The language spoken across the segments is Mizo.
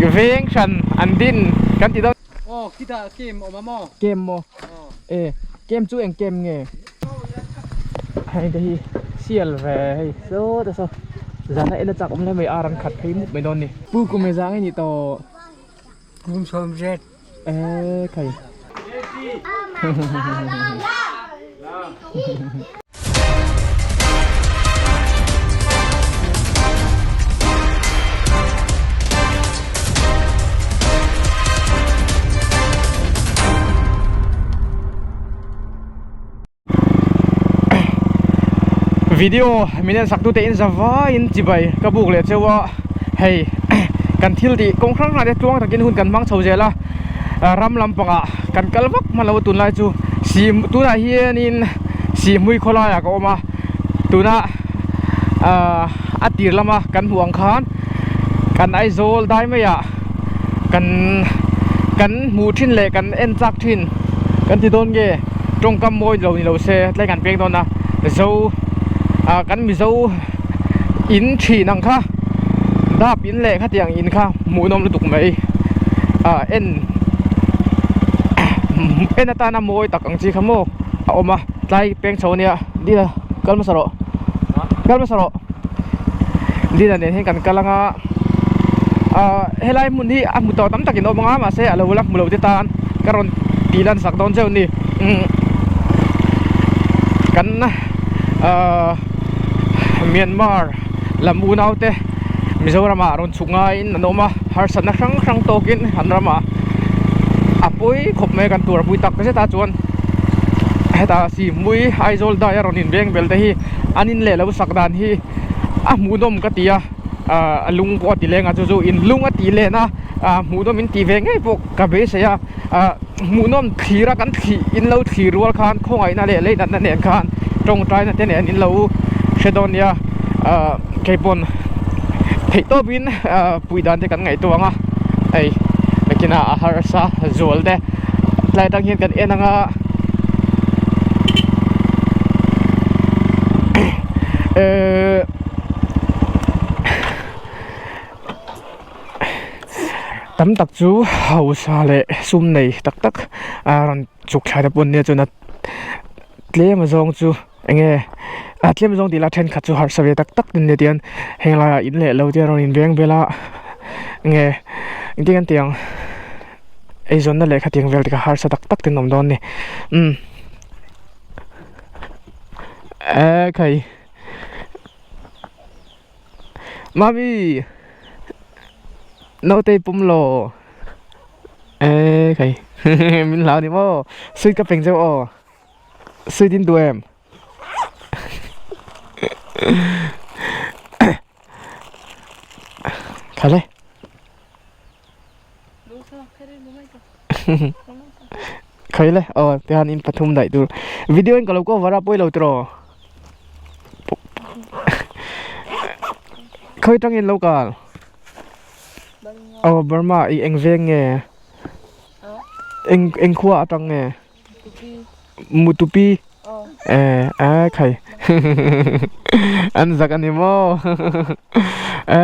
Veng hran an din kan ti dawn. Aw khitah camp awm a maw? Camp maw? E camp chu eng camp nge? Hei te hi sial ve hei saw te saw zan a en a chak awm hle mai ar an khat phei mup mai dawn ni. Pu kum e zang i nih tawh. Kum 70. E khai. Video min en sak tute in za vaiin chibai ka buk leh cheu a hei kan thil tih kawng hrang hrang te tluang takin hun kan hmang chho zel a ram lampangah kan kal vak hman lo a tunlai chu si tunah hianin sihhmui khawlaiah ka awm a tuna ahh a tir lama kan hmuh ang khan kan Aizawl dai maiah kan kan hmuh thin leh kan en chak thin kan ti dawn nge tawngkam mawi lo ni lo se tlai kan peng dawn a zo ah kan mizo in thin ang kha dap in leh khatiang in kha hmuhnawm lutuk mai ah en en atana mawi tak ang chi kha maw a awm a tlai peng chho ania dina kal hmasa rawh kal hmasa rawh dina nen hian kan kal anga ah helai hmun hi a hmu tawh tam takin awm anga mahse a lo la hmu lo te tan ka rawn tih lan sak dawn cheu a ni kan ah Myanmar lam unau te Mizoram ah rawn chhuk ngaiin an awm a harsatna hrang hrang tawkin an ramah a pawi khawp mai a kan tur a pui tak zet a chuan hetah Sihmui Aizawl dai a rawn inbeng bel te hi an in leh lo sak dan hi a hmuhnawm ka ti a ahh a lung pawh a ti leng a chu chu in lung a tih len a ahh hmuhnawm in tih ve ngei pawh ka beisei a ahh hmuhnawm thlir a kan thlih in lo thlir rual khan khawngaihna leh leinatna nen khan tawngtaina te nen in lo hre dawn nia ahh keipawn theih tawpin ahh puih dan te kan ngaihtuah ang a hei nakinah a harsa zual te tlai atang hian kan en ang a ehh tam tak chu hausa leh sum nei tak tak a rawn chhuk thlai te pawh an nia chuan a tlem a zawng chu eng nge a tlem a zawng tih lah thenkhat chu harsa ve tak tak an nia tihian heng laiah in leh lo te a rawn inveng vel a eng nge engtin nge an tih ang eizawnna lehkha tiang vel te kha harsa tak tak te an awm dawn a ni umm ekhai. Mami naute pum lo e khai min hlau ni maw sweet ka peng zeuh aw sweet in duh em kha le Khai le aw tihian in pathum daih tur video in ka lo cover a pawi lo tiraw khawi tangin lo kal aw Burma i eng veng nge eng eng khua atang nge Mutupi e a khai an zak ani maw e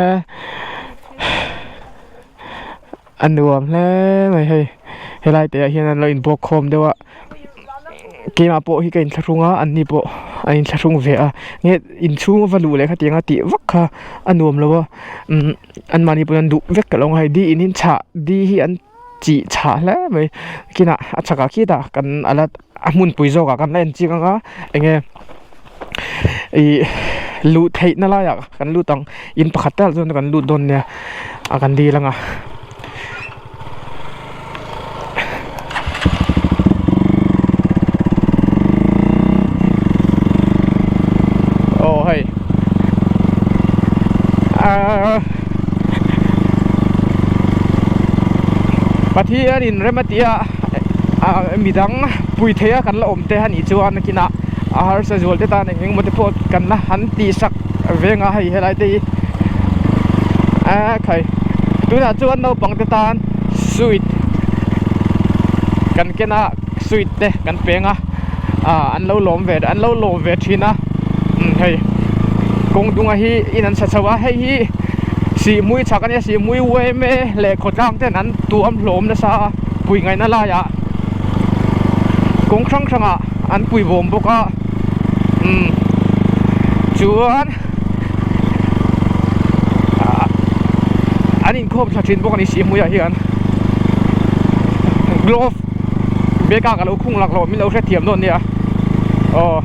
A nuam hle mai hei helai te ah hian an lo inbawk khawm deuh a keimah pawh hi ka inthlahrung a an ni pawh an inthlahrung ve a nge inchhung va luh leh khatiang a tih vak kha a nuam lo a umm an mahni pawn an duh vek ka lo ngai di in hi chhah di hi an chih chhah hle mai kinah a chhakah khitah kan ala a hmunpui zawkah kan la en chiang ang a eng nge ih luh theih na laiah kan lut ang in pakhat tal chuan kan lut dawn nia a kan dil ang a. Aw hei ahh Pathian in rem a tih a ah midang pui thei a kan la awm te a nih chuan nakinah a harsa zual te tan eng engemaw te pawh kan la han tih sak veng a hei helai te hi a khai tunah chuan naupang te tan sweet kan ken a sweet te kan peng a ah an lo lawm ve an lo lawm ve thin a umm hei kawng dunga hi in an sa chho a hei hi. Sihmui chhak a nia Sihmui uaime leh khawtlang ten an tuam hlawm nasa a pui ngaihna laiah kawng hrang hrangah an pui bawm bawk a umm chuan an inkhawm thla thin bawk a ni Sihmuiah hian glove bag a ka lo khung lak loh min lo hrethiam dawn nia aw.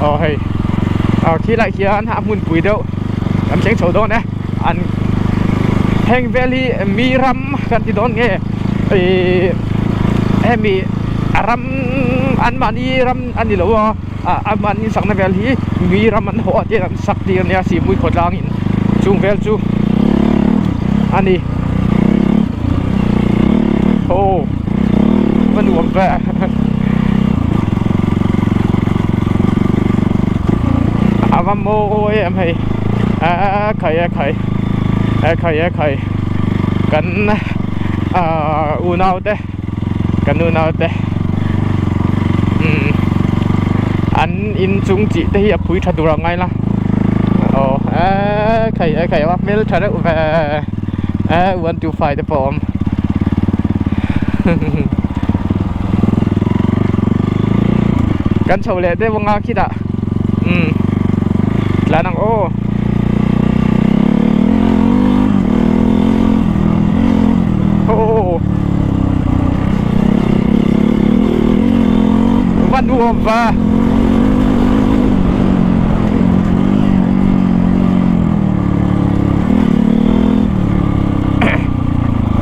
Aw hei aw khi lai khian a hmunpui deuh kan thleng chho dawn e an heng vel hi mi ram kan ti dawn nge ihh hemi a ram an mahni ram a ni lo a ah an mahni sakna vel hi mi ram an hawh a tiang an sak tir ania Sihpui khawtlangin chung vel chu a ni aw va nuam ve a va mawi em hei a khai a khai a khai a khai kan ah unau te kan unau te umm an in chung chih te hi a phui tha tur ang ngai la aw eee khai e khai a hmel tha reuh ve eee one two five te pawh a awm kan chho leh deuh anga khitah umm tlan ang aw. Aw va nuam va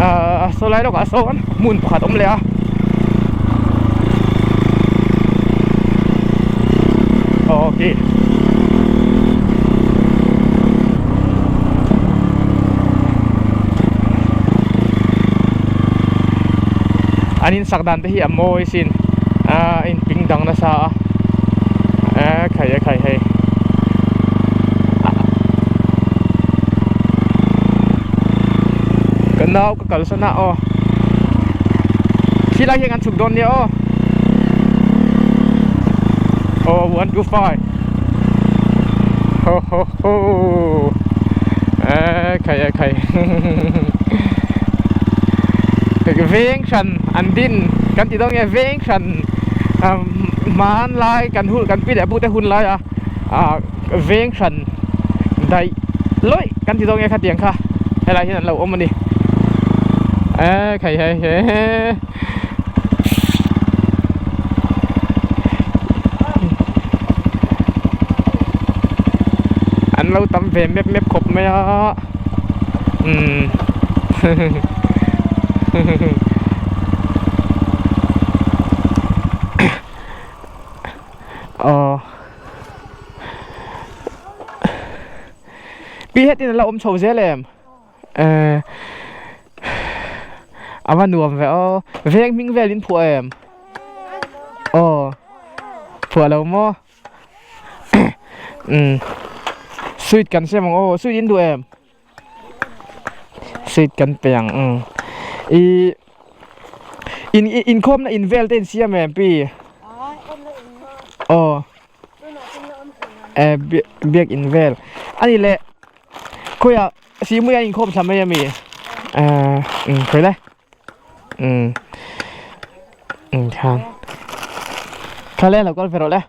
ah saw lai lawkah sawn hmun pakhat a awm leh a aw khi. An in sak dan te hi a mawi sin a in ping dang nasa a e khai e khai hei ka nau ka kalsan a aw khilai hian kan chhuk dawn nia aw aw 1 2 5 ho ho ho e khai e khai veng hran an din kan ti dawn nge veng hran hmanlai kan hun kan pi leh pu te hun lai a ah veng hran daih lawih kan ti dawn nge khatiang kha helai hian an lo awm a ni e khai hei he. An lo tam ve mep mep khawp mai a umm aw pi hetin an la awm chho zel em? Eh a va nuam ve aw veng hming vel in phuah em aw phuah lo maw umm sweet kan siam ang aw sweet in duh em sweet kan pe ang umm ih in inkhawmna in vel te in siam em pi aw eh biak in vel a ni leh. Khawiah Sihmui a inkhawm thla mai ami? Ehh umm khawi le umm umm khan kha le lo kal ve rawh le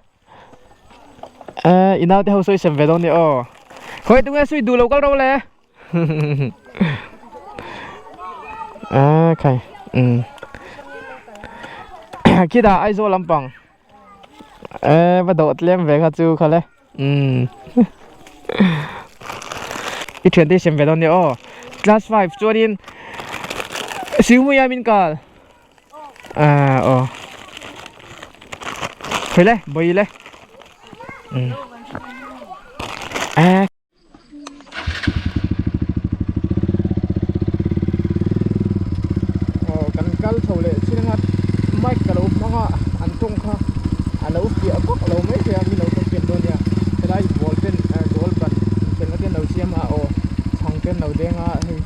ehh i naute ho sawi sem ve dawn nia aw khawi tunge sui duh lo kal rawh le ehh khai umm khitah Aizawl lampang ehh va dawh tlem ve kha chu kha le. Umm i thian te hi sem ve dawn nia aw class 5 chuanin Sihmuia min kal ah aw khawi le bawi le umm eh Aw kan kal chho leh chin anga mic ka lo hmang a an tawng kha a lo fiah vak lo mai thei a mi lo hrethiam dawn nia helai ball pen goal ban inchhenna te an lo siam a aw chhang te an lo deng a hei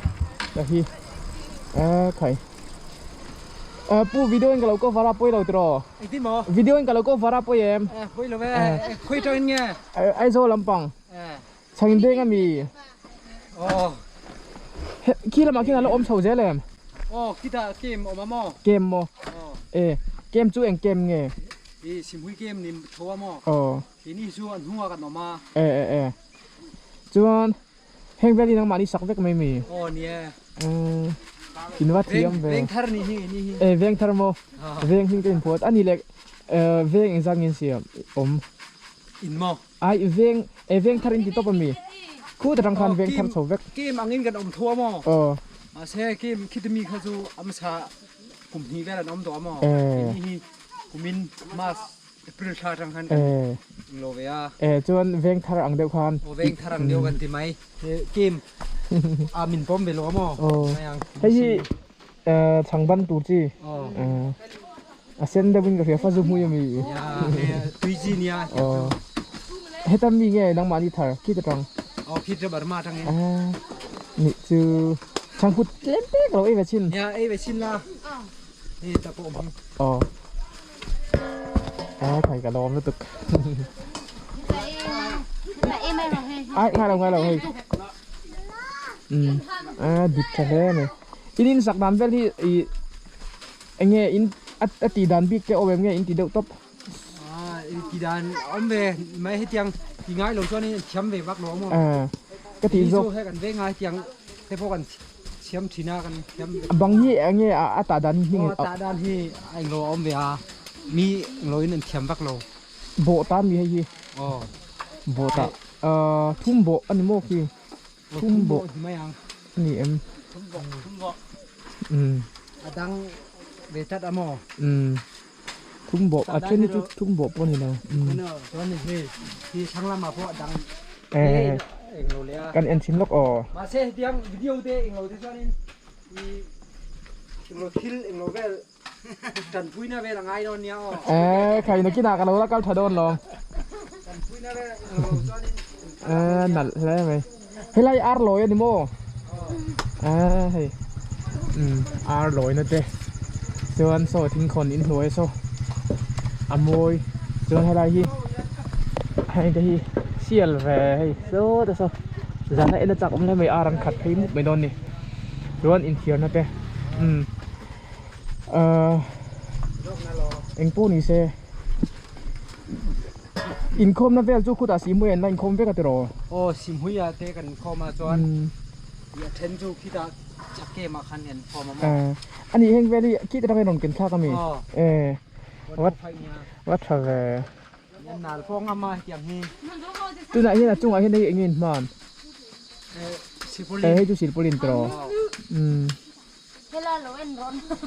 ka hi a khai. Pu video in ka lo cover a pawi lo tiraw? Engtin maw? Video in ka lo cover a pawi em? Pawi lo e, khawi tangin nge? Aizawl lampang. Chhang in deng ami? Aw. Khi lamah khian a lo awm chho zel em? Aw, khitah kem awm a maw? Kem maw? E, kem chu eng kem nge? I Simhui kem ni tho a maw? Aw. Keini chu an hnungah kan awm a. E e e. Chuan heng vel hi nangmahni sak vek mai mi? Aw ni e. Umm in va thiam ve. Veng thar ni hi ni hi. E veng thar maw? Veng hming te in phuat a ni leh veng engzat nge in siam awm? In maw? Ai veng e veng thar in ti tawp ami? Khu ta tang khan veng thar chho vek. Kem angin kan awm tho a maw? Aw. Mahse kem khitimi kha chu a hmasa kum hnih vel an awm tawh a maw? Keini hi kumin March April thla atang khan kan lo ve a. E chuan veng thar ang deuh khan. Aw veng thar ang deuh kan ti mai. He kem a min pawm ve lo a maw? Aw. Hei hi chhang ban tur chi. Aw. A sen deuh in ka hria fa zu hmui ami. Ya he tui chi nia. Aw. Heta mi nge nangmahni thar khit atang. Aw khit ra Burma atangin. Nih chu chhangphut tlem tek lo ei ve chin. Ya ei ve chin la. Hei ta pawh awm hi. Aw. A thai ka lawm lutuk. Ai ngai lo ngai lo hei. Um a dik tha hle mai. In in sak dan vel hi i enge in a tih dan bik te awm em nge in ti deuh tawp. A in ti dan awm ve mai hetiang ti ngai lo chuan in thiam ve vak lo awm. Ka tih zawk. Hei kan veng a hetiang te pawh kan Thiam thin a kan thiam. Bang hi eng nge a tah dan hi hming? A tah dan hi a englo a awm ve a, mi englo in an thiam vak lo. Bawh ta mi hei hi. Aw. Bawh ta. Thum bawh a ni maw khi? Thum bawh ni mai ang. A ni em? Thum bawh, thum bawh. A dang ve tlat a maw? Thum bawh, a then hi chu thum bawh pawh a ni lo. Chuan hei hi thlang lamah pawh a dang englo leh a. Kan en chhin lawk aw. Mahse hetiang video te englo te chuanin i englo thil englo vel tanpuina vel a ngai dawn nia aw. Eh khai nakinah ka lo la kal tha dawn lawm. Tanpuina vel englo chuanin. Eh nalh hle mai. Helai ar lawi a ni maw? Ah hei umm ar lawina te chuan saw thingkhawn inhnuai saw a mawi chuan helai hi heng te hi sial ve hei saw te saw zan a en a chak awm hle mai ar an khat phei mup mai dawn a ni chuan inthiarna te umm ahh engpawh ni se. Inkhawmna vel chu khutah Simhui an la inkhawm vek a tiraw? Aw, Simhuia te kan inkhawm a chuan i a then chu khitah Chakema khan kan inkhawm a maw? A nih heng vel hi khit atangin rawn ken thlak a mi? Aw. E, va tha ve. An nal pawh ngam a hetiang hi. Tunah hian a chungah hian hei eng nge inhman? Silpaulin. E, hei chu silpaulin tiraw? Umm.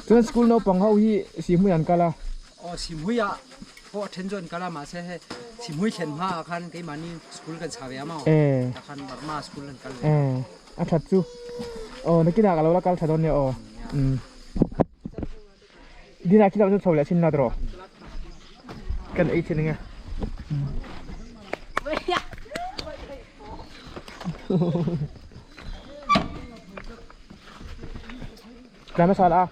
Chuan school naupang ho hi Simhui an kal a. Aw Simhui ah pawh a then chu an kal a mahse hei Simhui thlen hma ah khan keimahni school kan chha ve a maw tah khan Burma school an kal ve a. A that chu aw nakinah ka lo la kal tha dawn nia aw umm Dinah khi chu chho leh chin la tawh kan ei thin enge. Tlai hmasa lah a.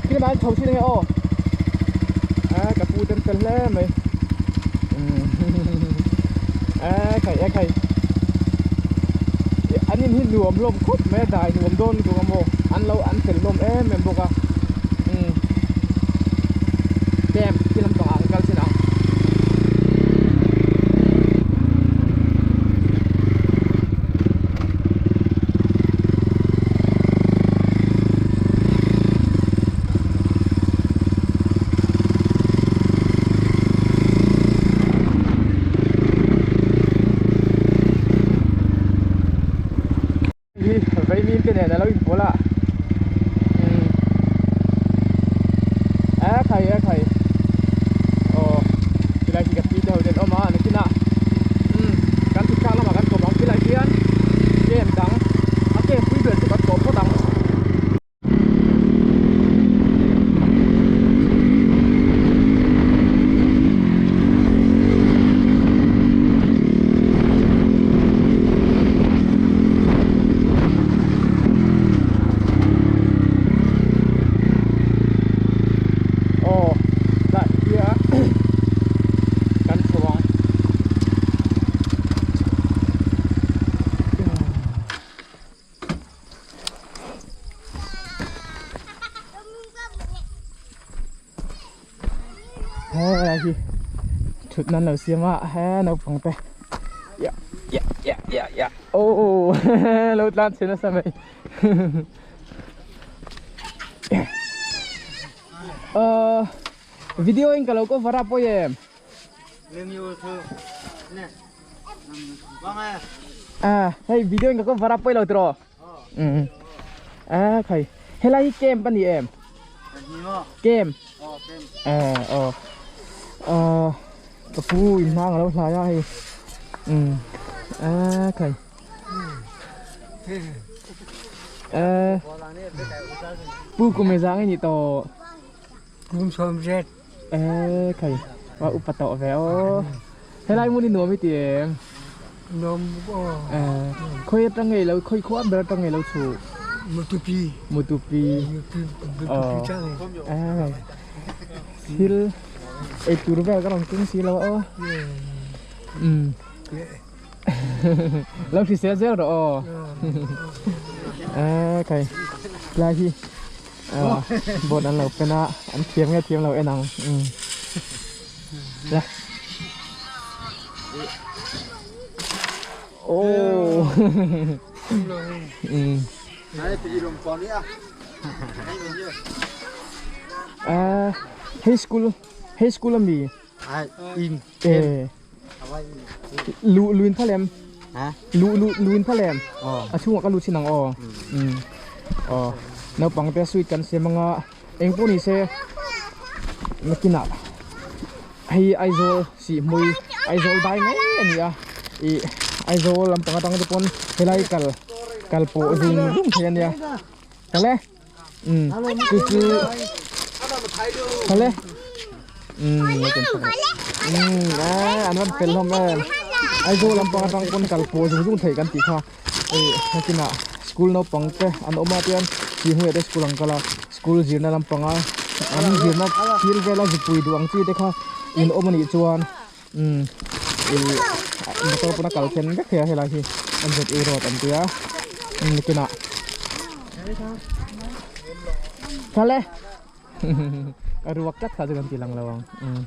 Khi lamah an chho thin ange aw. A ka pu ten fel hle mai. A khai a khai. An in hi nuam hlawm khawp mai a dai nuam dawn lutuk a maw. An lo an fel hlawm em em bawk a. Camp khi lampangah an kal chin ang. Hi vaimim te nen a lo inpawl a umm a khai a khai aw tilai khi ka pi te ho ten awm a nakinah umm kan thut thlak lamah kan kawm ang tilai khian game dang a game pui ber chu kan kawm phawt ang. Helai hi thut nan lo siam a he naupang te ya ya ya ya ya oh lo tlan chhe nasa mai uh video in ka lo cover up pawh em à hei video in ka cover up pawh lo tiraw um à khai helai hi camp ani em camp à ờ ờ ka pu in hmang alo hlai a hei um à khai à pu kum e zang ani to Kum sawm zet. Ê khai wa upa tawh ve aw helai hmun hi nuam i ti em Nuam aw. Ê khawi atang ngei lo khawi khuam ber atang ngei lo chhuh Mutupi. Mutupi. Mutupi chang Ê thil ei tur vel ka rawn keng si lo aw um lo hrisel zel rawh aw Ê khai tlai hi board an lo pen a an thiam nge thiam lo en ang um la oh um a hei school hei school ami e lu luin pha lem lu lu luin pha lem a chhungah ka lut chin ang aw um aw naupang te sweet kan siam anga eng pawh ni se nakinah hei Aizawl sihhmui Aizawl dai mai a ni a ih Aizawl lampang atang te pawn helai kal kal pawh zung zung thei a nia kal e. Um chu chu Thale um um a an rawn fel hlawm em Aizawl lampang atang pawn kal pawh zung zung theih kan tih kha ih hetinah school naupang te an awm a tian sihhmuiah te school an kal a school zirna lampanga an zirna thil vela zupui duh ang chi te kha in awm anih chuan um ih motor pawn a kal then vek thei a helai hi MZU road an tia um nikinah thale a ruak tlat kha chu kan ti lang lo ang um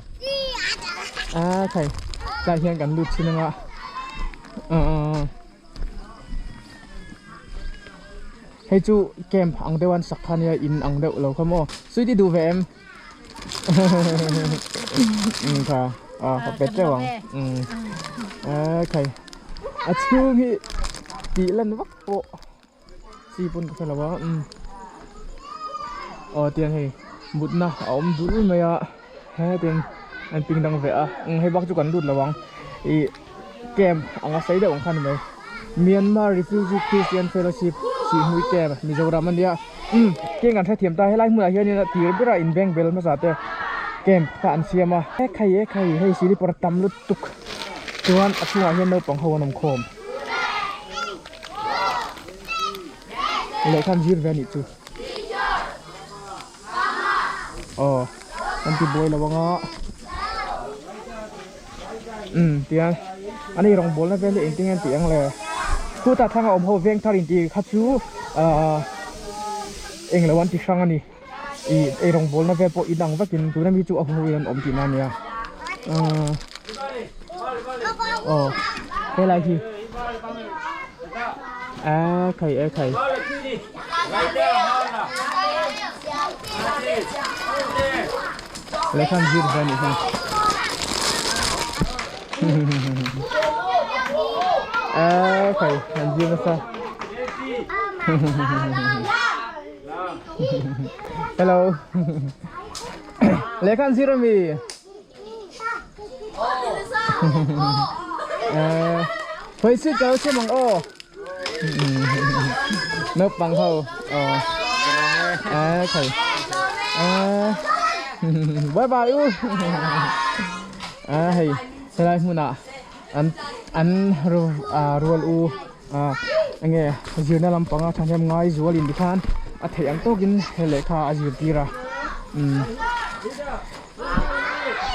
a khai tlai hian kan lut thin anga uh hei chu camp ang deuh an sak kha nia in ang deuh lo kha maw suite i duh ve em. Kha a ka pet teuh ang a khai a chhung hi tih lan vak pawh chi pawn ka hre lo a aw tiang hei mutna a awm dul mai a hetin an ping dang ve a hei bak chu kan lut lo ang ih camp anga sei deuh ang kha ni mai Myanmar Refugee Christian Fellowship Sihhmui camp Mizoram a nia. Umm keng an hrethiam ta helai hmunah hianin a tir berah in bank bel hmasa te camp kha an siam a e khai e khai hei silipar a tam lutuk chuan a chungah hian naupang ho an awm khawm lehkha an zir ve anih chu aw an ti buai lo anga umm tiang an ei rawngbawlna vel hi engtin nge an tih ang le khutah thlang a awm ho veng thar intih kha chu ahh englo an ti hrang a ni ih ei rawngbawlna vel pawh inang vakin tuna mi chu a hu in an awm tihna a nia ahh aw helai hi a khai e khai. Lehkha an zir ve anih hi Eee khai an zir nasa Hello Lehkha an zir ami Eee Khawi suit ka lo siam ang aw Naupang ho aw Eee khai Eee Bye bye u Eee hei helai hmunah an an rual u enge zirna lampanga thahnem ngai zual in tikhan a theih ang tawkin he lehkha a zirtir a umm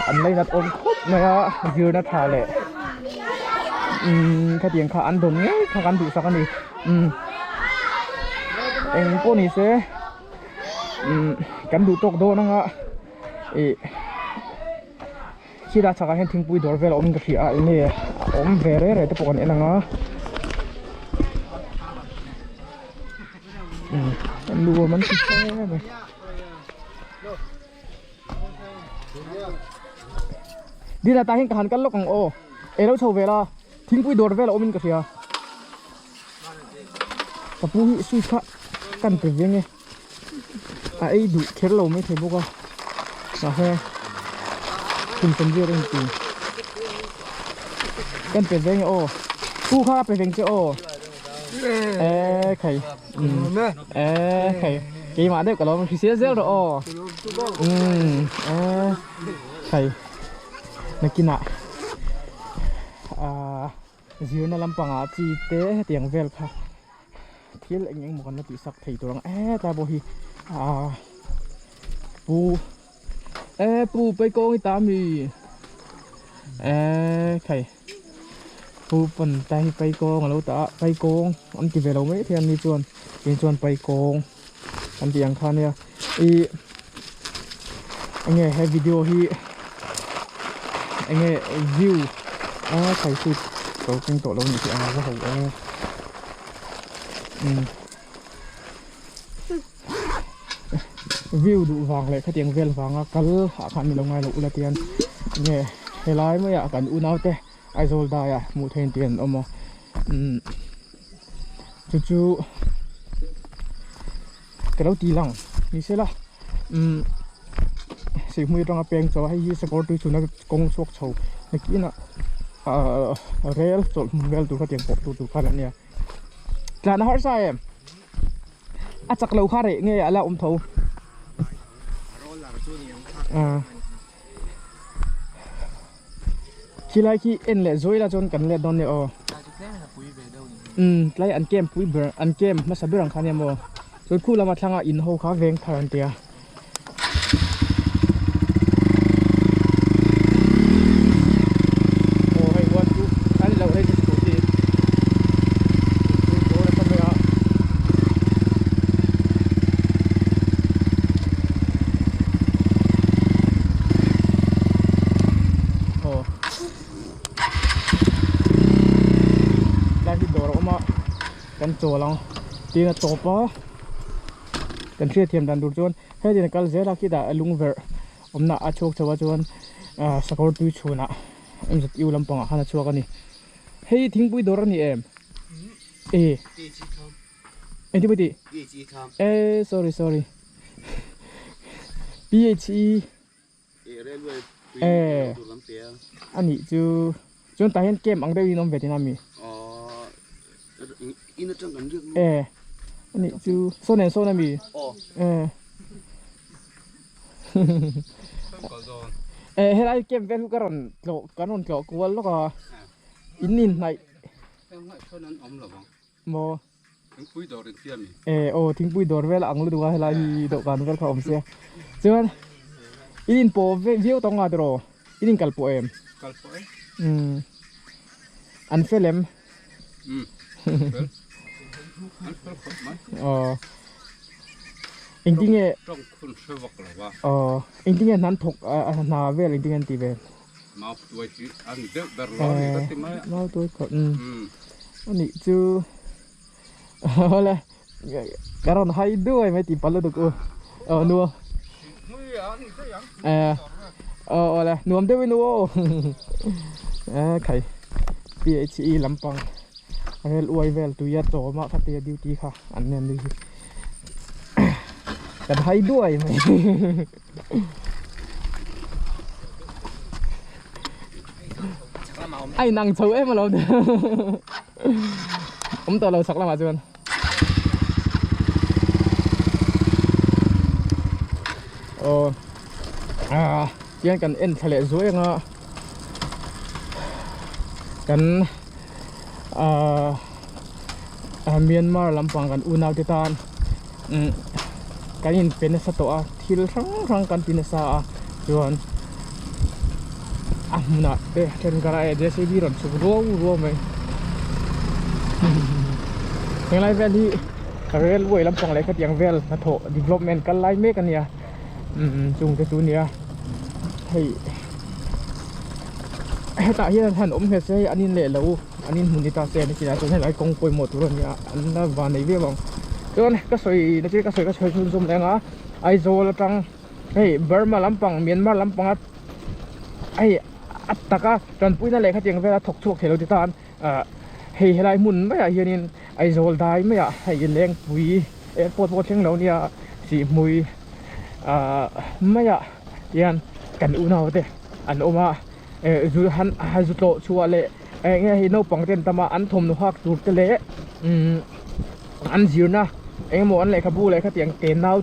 an lainat awm khawp mai a zirna tha leh umm khatiang kha an dawn ngei kha kan duhsak a ni umm eng pawh ni se umm kan duh tawk dawn anga ih. Khilai chhakah hian thingpui dawr vel a awmin ka hria a eng nge a awm ve reng reng te pawh kan en ang a umm a nuam an ti hle mai. Dina tah hian ka han kal lawk ang aw ei lo chho ve la thingpui dawr vel a awmin ka hria ka pu hi sweet kha kan pe ve nge a ei duh kher lo maithei bawk a mahse kum sawm riat a ni ti kan pe ve nge aw pu kha a pe veng che aw e khai umm e khai keimah deuh ka lo hrisel zel rawh aw umm e khai nakinah ah zirna lampangah chi te hetiang vel kha thil eng eng maw kan la tih sak thei tur ang e tlai pawh hi ah pu e pu paikawng i ta mi e khai pu pawn ta hi paikawng alo ta a paikawng an ti ve lo mai thei an ni chuan tin chuan paikawng an tih ang kha ania ih enge he video hi enge view a khai sweet lo keng tawh lo nih hi a va ho e umm view duh vang leh khatiang vel vanga kal ah khan nilo ngai lo ula tian enge helai maiah kan unau te Aizawl daia hmuh theih tih an awm a umm chu chu ka lo ti lang ni se la umm sihhmui atanga peng chaw a hei hi sakawr tui chhunna kawng chhuak chho nakinah ahh rel chawlh hmun vel tur kha tiang pawh tur tur khan a nia tlan a harsa em a chak lo kha reh nge a la awm tho ah. Khilai khi en leh zuai la chuan kan let dawn nia aw. Umm tlai an camp pui ber an camp hmasa ber ang kha nia maw. Chuan khu lama thlanga in ho kha veng thar an tia. Aw hei one two a ni loh hei chu scooty. Aw lai hi dawr a awm a kan chawl ang tin a tawp a kan hriatthiam dan tur chuan heti in a kal zel a khitah lung verh awmna a chhuak chho a chuan ah sakawr tui chhunah MZU lampangah khan a chhuak a ni hei thingpui dawr a ni em e engtin maw tih e sorry sorry P H E e a nih chu chuan tah hian camp ang deuhin awm ve tihna ami e a nih chu saw nen sawn ami e e helai camp vel hi ka rawn tlawh kan rawn tlawh kual lawk a in inhnaih maw. Thingpui dawr in tia mi? E aw thingpui dawr vel a ang lutuk a helai hi dawhkan vel kha a awm sia. Chuan in in pawh ve viau tawng nga tiraw? In in kal pawh em? Kal pawh e. Umm an fel em? Umm fel. An fel khawp mai. Aw engtinge Tawng khun hre vak lo a. Aw engtinge hna an thawk a hna vel engtinge an ti ve? Mau tuai hi a ni deuh ber lo a ni ka ti mai a. Mau tuai khawp umm a nih chu awle ka rawn hai duai mai tih palh lutuk u aw nuo aw awle nuam deuhin u aw e khai PHE lampang rel uai vel tuia chawm ah kha tia duty kha an nen ni hi kan hai duai mai. A inang chho em alawm awm tawh lo chak lamah chuan aw ah tihian kan en thla leh zuai anga kan ah Myanmar lampang kan unau te tan umm kan in pe nasa tawh a thil hrang hrang kan ti nasa a chuan a hmunah te thenkhat a j c b rawn chhuk ruau ruau mai henglai vel hi railway lampang leh khatiang vel hnathawh development kal lai mek a nia umm chung te chu a nia hei. Hetah hian han awm nghet se hei an in leh lo an in hmun ni ta se an ti a chuan helai kawng pawimawh tur a ni a an la van nei viau ang chuan ka sawi na chu ka sawi ka sawi chhunzawm leh ang a Aizawl atang hei Burma lampang Myanmar lampanga hei a taka tanpuina lehkha tiang vela thawk chhuak thei lo ti tan ah hei helai hmun maiah hianin Aizawl dai maiah hei Lengpui airport pawh thleng lo nia Sihhmui ah maiah hian kan unau te an awm a eh zu han zu tlawh chhuah leh eng nge hei naupang te an tam a an thawmhnaw hak tur te leh umm an zirna eng emaw an lehkhabu lehkha tiang te nau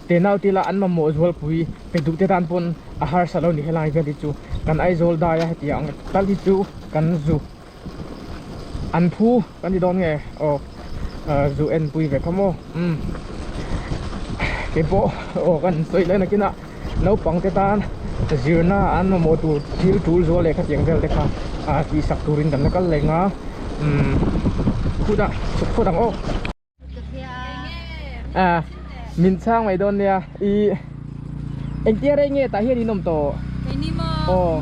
te nau tila an mamawh zualpui pe duh te tan pawn a harsa lo ni helai vel hi chu kan Aizawl dai a hetiang ang tal hi chu kan zu an phu kan ti dawn nge aw zu en pui ve kha maw umm keipawh aw kan sawi leh nakinah naupang te tan zirna an mamawh tur thil tul zual leh khatiang vel te kha ah tihsak turin kan la kal leh ang a umm khutah chhuk phawt ang aw. À min chhang mai dawn nia i engtia rei nge tah hian in awm tawh aw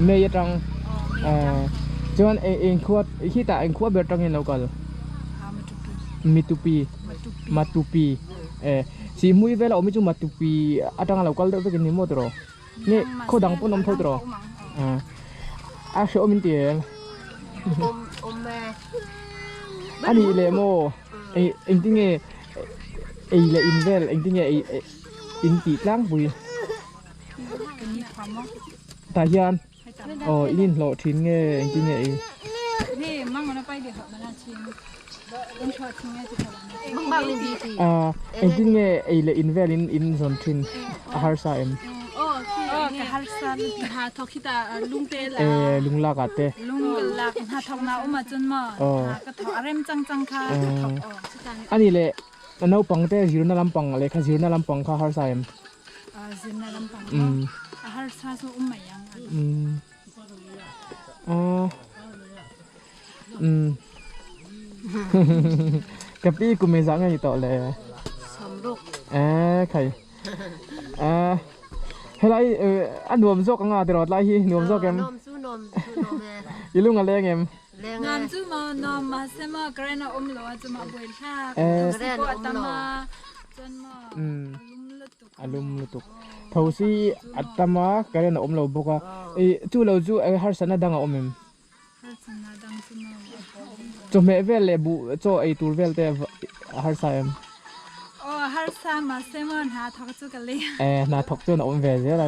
May atang chuan eng khua khitah eng khua ber tangin lo kal Mitupi Matupi e Sihhmui vela awm hi chu Matupi atanga lo kal deuh vekin ni maw tiraw nge khaw dang pawn awm tho tiraw a hrehawm in ti em. A nih leh maw ei engtin nge ei leh in vel engtin nge ei in tih tlangpui tah hian aw in inhlawh thin nge engtin nge ei. Engtin nge ei leh in vel in in zawn thin a harsa em? Ee lung lak ah te. A nih leh naupang te zirna lampang lehkha zirna lampang kha harsa em? Umm ka pi kum engzah nge ni tawh le Samruk eh khai eh helai a nuam zawk anga tiraw tlai hi nuam zawk em nuam chu nuam chu nuam e i lung a leng em leng e nuam chu maw nuam mahse maw current a awm lo a chu mah buai thlak eh thosi pawh a tam a chuan maw umm a lum lutuk a lum lutuk thosi a tam a current a awm lo bawk a ih chu lo chu harsatna dang a awm em Chawhmeh vel leh buh chaw ei tur vel te a harsa em? Eh hna thawk chuan a awm ve zel a.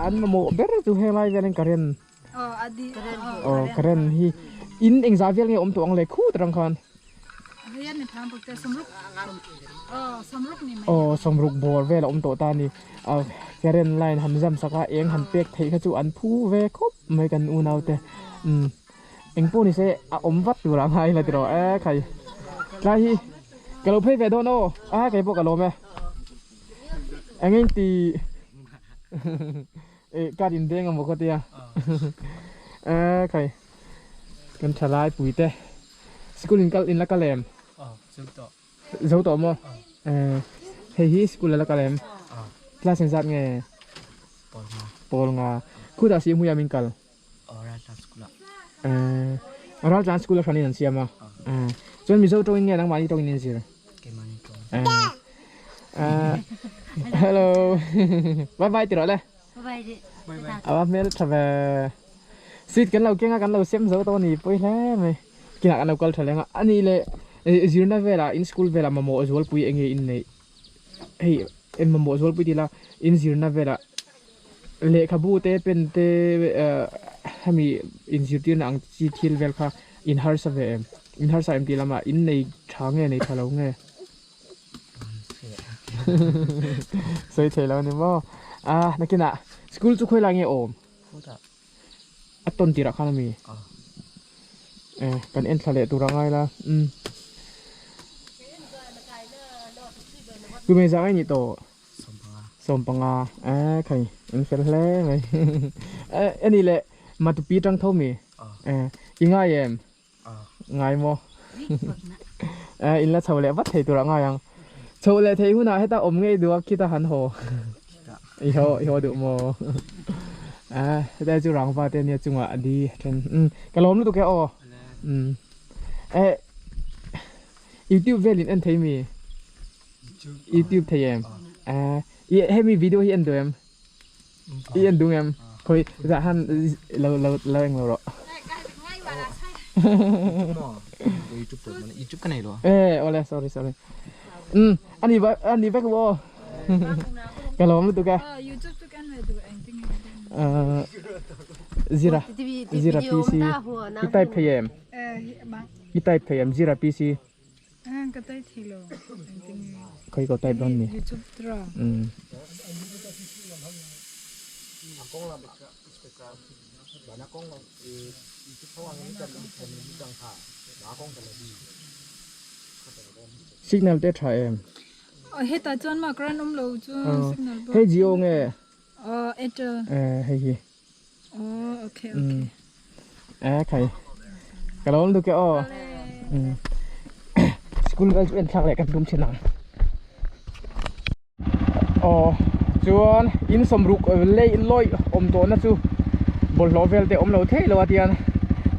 An mamawh ber chu helai velin current aw current hi in engzah vel nge awm tawh ang le khut rang khan. Aw sawmruk bawr vel a awm tawh ta a ni. Current line han zam sak a eng han pek theih kha chu an phu ve khawp mai kan unau te. Umm eng pawh ni se a awm vat tur ah ngai la tiraw e khai. Tlai hi ka lo phei ve dawn aw a kei pawh ka lawm e. Eng eng ti eh card in deng amaw khaw tia. E khai kan thalai pui te. School in kal in la kal em? Aw, zo tawh. Zo tawh maw? Eh, hei hi school a la kal em? Aw. Class engzat nge? Pawl nga. Pawl nga. Khutah si hmuiah min kal? Aw, Raltlan school ah. Eh, Raltlan school a hranin an siam a. Eh, chuan Mizo tawngin nge nangmahni tawngin in zir? Keimahni tawng. Eh, eh, hello. Bye bye ti rawh le. Bye bye. Ava hmel tha ve. Seat kan lo keng a kan lo sem zo tawh a ni pawi hle mai. Kinah kan lo kal tha leng a. A nih leh zirna velah in school velah mamawh zualpui eng nge in neih? Hei en mamawh zualpui tih ila in zirna velah lehkhabu te pen te hemi inzirtirna ang chi thil vel kha in harsa ve em? In harsa em tih lamah in nei tha nge nei tha lo nge? Sawi thei lo a ni maw? A nakinah school chu khawi lai nge awm? A tawn tirah khan a mi? Eh kan en thla leh tur a ngai la umm. Kum engzah nge nih tawh? Sawmpanga. Eh khai in fel hle mai. Eh ani leh Matupi tang tho mi? Eh i ngai em? Ngai maw? Eh in la chho leh vat thei turah ngai ang. Chho leh thei hunah heta awm ngei duh a khita han haw. I haw i haw duh maw? A hetlai chu rangva te ania chungah a di a then umm ka lawm lutuk e aw umm eh youtube velin en thei mi youtube thei em eh hemi video hi en duh em i en duh em khawi zah han lo lo lo eng lo rawh youtube ka nei lo eh awle sorry sorry umm ani ani vek aw ka lawm lutuk e zira zira pc i type thei em i type thei em zira pc khawi ko type dawn ni umm signal te tha em Hetah chuan mah current awm lo chu signal pawh. Hei Jio nge? Aw Airtel. Eh hei hi. Aw okay okay. Eh khai. Ka lo awm duk e aw. School vel chu en thlak leh kan tum thin ang. Aw chuan in sawmruk lei lawih awm tawhna chu bawlhhlawh vel te awm lo thei lo a tian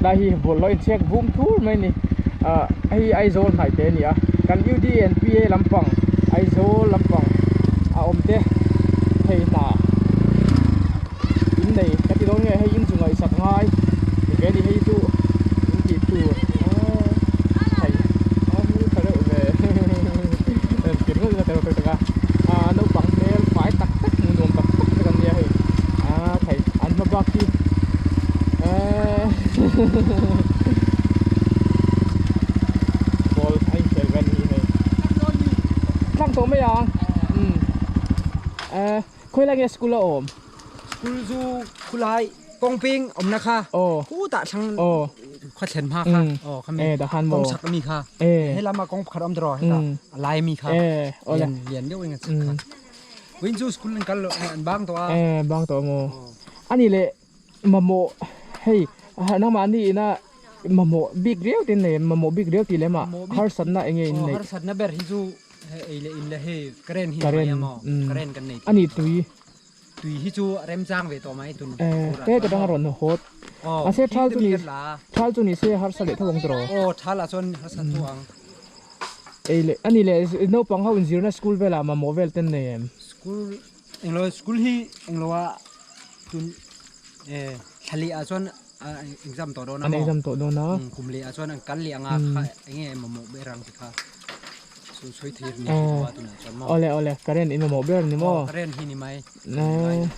tlai hi bawlhhlawh inchhek vum thur mai a ni ah hei Aizawl hnaih te a ni a kan U_D_N_P_A lampang Aizawl lampang a awm te thei hna in nei ka ti dawn nge hei in chu ngaihsak ngai ni ve a ni hei chu in tih tur thei a hmel tha reuh ve tir ngawt ila ka tak a ah naupang hmel fai tak tak hmuh nuam tak tak vek an nia hei ah thei an hma bak hi eh ball a inkhel ve a ni hei tlang tawh mai ang umm eh. Khawi lai nge school a awm? School chu khulai kawngping awmna kha khutah thlang khua thlen hma kha aw khami kawng chak ami kha he lama kawng pakhat awm tawh hetah a lai ami kha lian lian deuh in a chak kha vawiin chu school an kal an bang tawh a bang tawh maw ani leh mamawh hei nangmahni ina mamawh bik riau te nei mamawh bik riau tih lem ah harsatna eng nge in neih harsatna ber hi chu ei leh in leh hei current hi mai a maw current kan nei ani tui tui hi chu a remchang ve tawh mai tun he ka dang a rawn hawt mahse thal chu ni thal chu ni se harsa leh tho ang tawh aw thal ah chuan harsa tho ang ei leh ani leh naupang ho inzirna school velah mamawh vel ten nei em school englo school hi englo ah tun eh thla leh ah chuan exam tawh dawn a an exam tawh dawn a kum leh ah chuan an kal leh anga kha enge mamawh ber ang ti kha chu sawi thei ni chu a tunah chuan maw awle awle current in mamawh ber ni maw current hi ni mai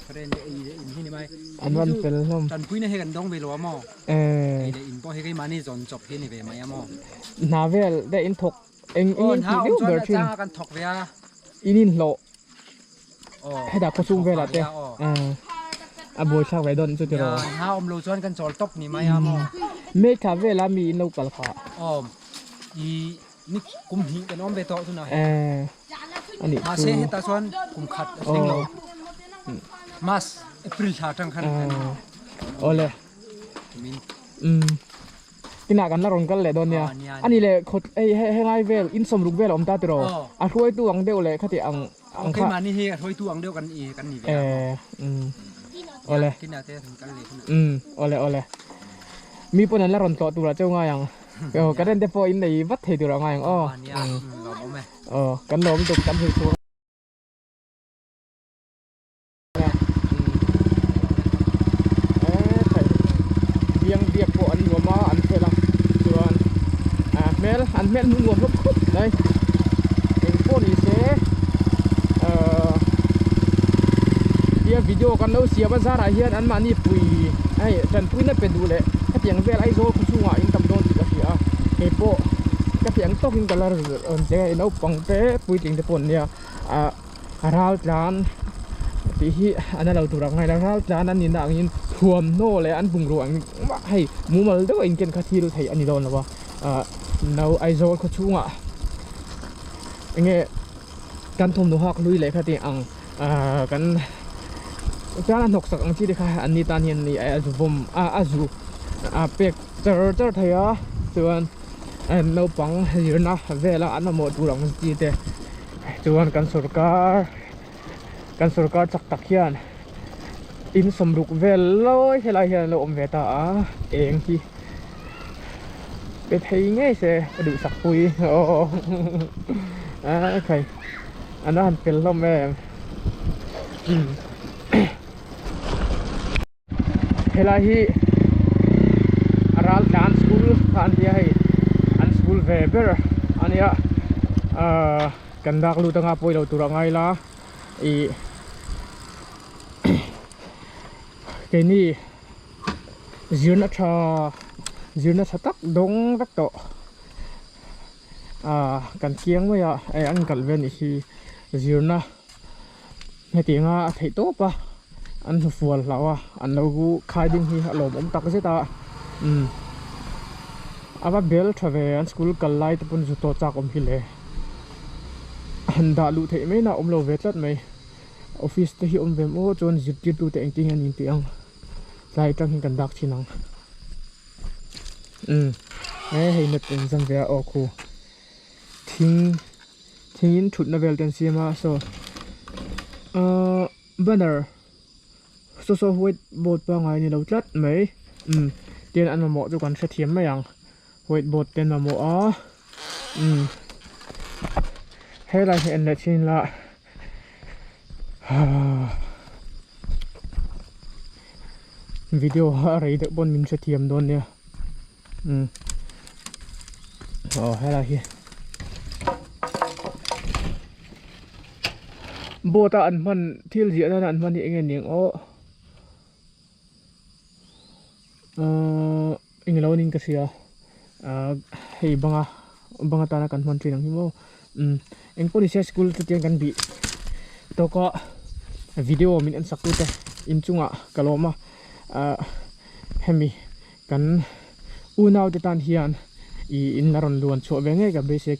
current leh ei leh in hi ni mai an rawn fel hlawm tanpuina hi kan dawng ve lo a maw ei leh in pawh hi keimahni zawn chawp hi ni ve mai a maw hna vel deuh in thawk eng eng in tih deuh ber thin kan thawk ve a in inhlawh Hetah khawchhung velah te a buaithlak ve dawn chu tiraw. Ha awm lo chuan kan chawl tawp ni mai a maw. May thla vela mi in lo kal kha. Awm i ni kum hnih kan awm ve tawh tunah hian. Ani chu. Mahse hetah chuan kum khat a thleng lo. March April thla atang khan. Awle. Um. Inah kan la rawn kal leh dawn nia. Ani leh khawt hei helai vel in sawmruk vel a awm ta tiraw. A hruaitu ang deuh leh khati ang ang kha. Keimahni hi a hruaitu ang deuh kan i kan ni ve a. Eh um awle. Kinah te kan kal leh hunah. Um awle awle. Mi pawn an la rawn tlawh turah cheu ngai ang. Aw current te pawh in nei vat thei turah ngai ang aw. Nia lawm awm e. Aw kan lawm tuk kan hrilh chhuak. Biang biak pawh an nuam a an fel a chuan ah hmel an hmel hmu nuam hlawp khawp mai eng pawh ni se ahh tia video kan lo siam a zarah hian an mahni pui hei tanpuina pe duh leh hetiang vel Aizawl khaw chhungah in tam dawn tih ka hria a keipawh ka ti ang tawkin ka la rawn cheng a naupang te puitling te pawh an nia ah. A ral tlan tih hi a na lo tur ang a ral tlan a nihna angin thuamhnaw leh an bungrua ang engmah hei mumal deuh a inken kha thil theih a ni dawn lo a ah no Aizawl khaw chhungah enge kan thawmhnaw hak hlui leh kha tih ang ah kan tan a hnawk sak ang chi te kha an ni tan hian a zu vawm a a zu a pek char char thei a chuan naupang zirna vela an mamawh tur ang chi te. Chuan kan sorkar kan sorkar chak tak hian In sawmruk vel lawi helai hian an lo awm ve ta a eng hi pe thei ngei se ka duhsak pui aw a khai an va han fel hlawm em helai hi a ral tlan school kha an tia hei an school ve ber ania ahh kan dak lut anga pawilo tur a ngai la ih keini zirna tha zirna tha tak dawng vek tawh ah kan kiang mai a eh an kalh ve anih hi zirna hetiang a a theih tawp a an hmu fual hlauh a an lo khai ding hi a lawmawm tak zet a umm a va bel tha ve an school kal lai te pawn zu tawh chak awm hi le han dah luh theih mai na a awm lo ve tlat mai. Office te hi awm ve maw chuan zirtirtu te engtin nge an intih ang tlai atang hian kan dak thin ang umm he hei map in zam ve a aw khu thing thing in thutna vel te an siam a saw ahh banner saw saw white board pangngai a ni lo tlat mai umm tin an mamawh chu kan hrethiam mai ang white board te an mamawh a umm helai hi en leh chin ila. Video a rei deuh pawn min hrethiam dawn nia umm aw helai hi boat a an hman thil ziah nana an hman hi eng nge ni ang aw ahh englo niin ka hria ahh hei banga banga tana kan hman thin ang hi maw umm engpawh nise school te tiang kan bih tawk a video min en sak tute inchungah ka lawm a ahh hemi kan unau te tan hian ih in la rawn luan chhuah ve ngei ka beisei a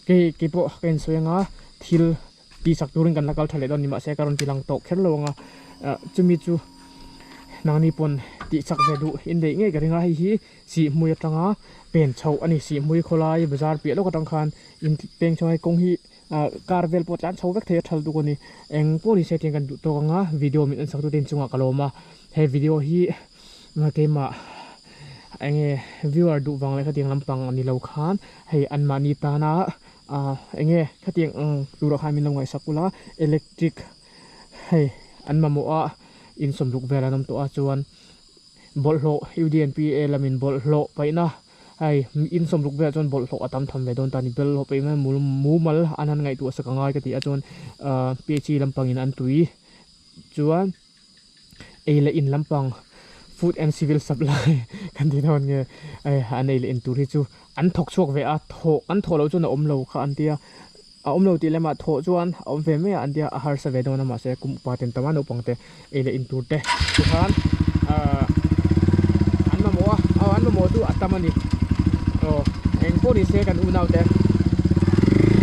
kei keipawh ka insawi anga thil tih sak turin kan la kal tha leh dawn ni mahse ka rawn ti lang tawh kher lo ang a ah chumi chu nangni pawn tih chak ve duh in neih ngei ka ring a hei hi sihhmui atanga pen chhoh a ni sihhmui khawlai bazar piah lawk atang khan in peng chho a hei kawng hi ah car vel pawh tlan chho vek thei a thal tuk a ni eng pawh ni se tiang kan duh tawk ang a video min en sak tute inchungah ka lawm a he video hi keimah eng nge viewer duh vang leh khatiang lampang a ni lo khan hei anmahni tana. Ahh enge khatiang ang turah khan min lo ngaihsak ula electric hei an mamawh a in sawmruk vel an awm tawh a chuan bawlhhlawh U_D_N_P_A lamin bawlhhlawh paihna hei in sawmruk velah chuan bawlhhlawh a tam tham ve dawn ta a ni bawlhhlawh paih mai mumal an han ngaihtuah sak angai ka ti a chuan ahh P_H_E lampangin an tui chuan. Ei leh in lampang food and civil supply kan tih dawn nge an ei leh in tur hi chu an thawk chhuak ve a thawh an thawh loh chuan a awm lo kha an tia a awm lo tih lemah thawh chuan a awm ve mai a an tia a harsa ve dawn a mahse kum upa ten tam a naupang te ei leh in tur te tikhan ahh an mamawh a aw an mamawh chu a tam a ni aw engpawh ni se kan unau te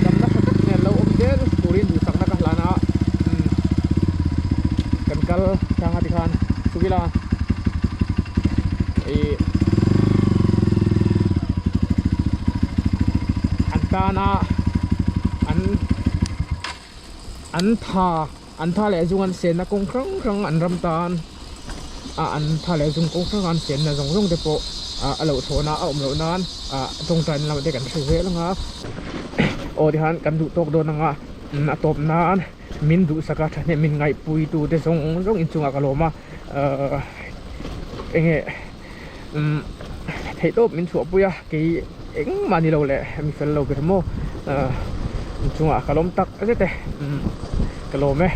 damna tha tak nen lo awm zel turin duhsakna ka hlan a. Kan kal tlang a tikhan chuk ila ih an tana an an tha an tha leh zung an senna kawng hrang hrang an ram tan a an tha leh zung kawng hrang an senna zawng zawng te pawh ah a loh thlawhna a awm loh nan ah tawngtaina lamah te kan hre zel ang a aw tikhan kan duh tawk dawn ang a. A tawp nan min duhsak a thahnem min ngaihpui tu te zawng zawng inchungah ka lawm a ahh enge umm theih tawp min chhuahpui a kei engmah ni lo leh mi fel lo ber maw ahh inchungah ka lawm tak zet e umm ka lawm e.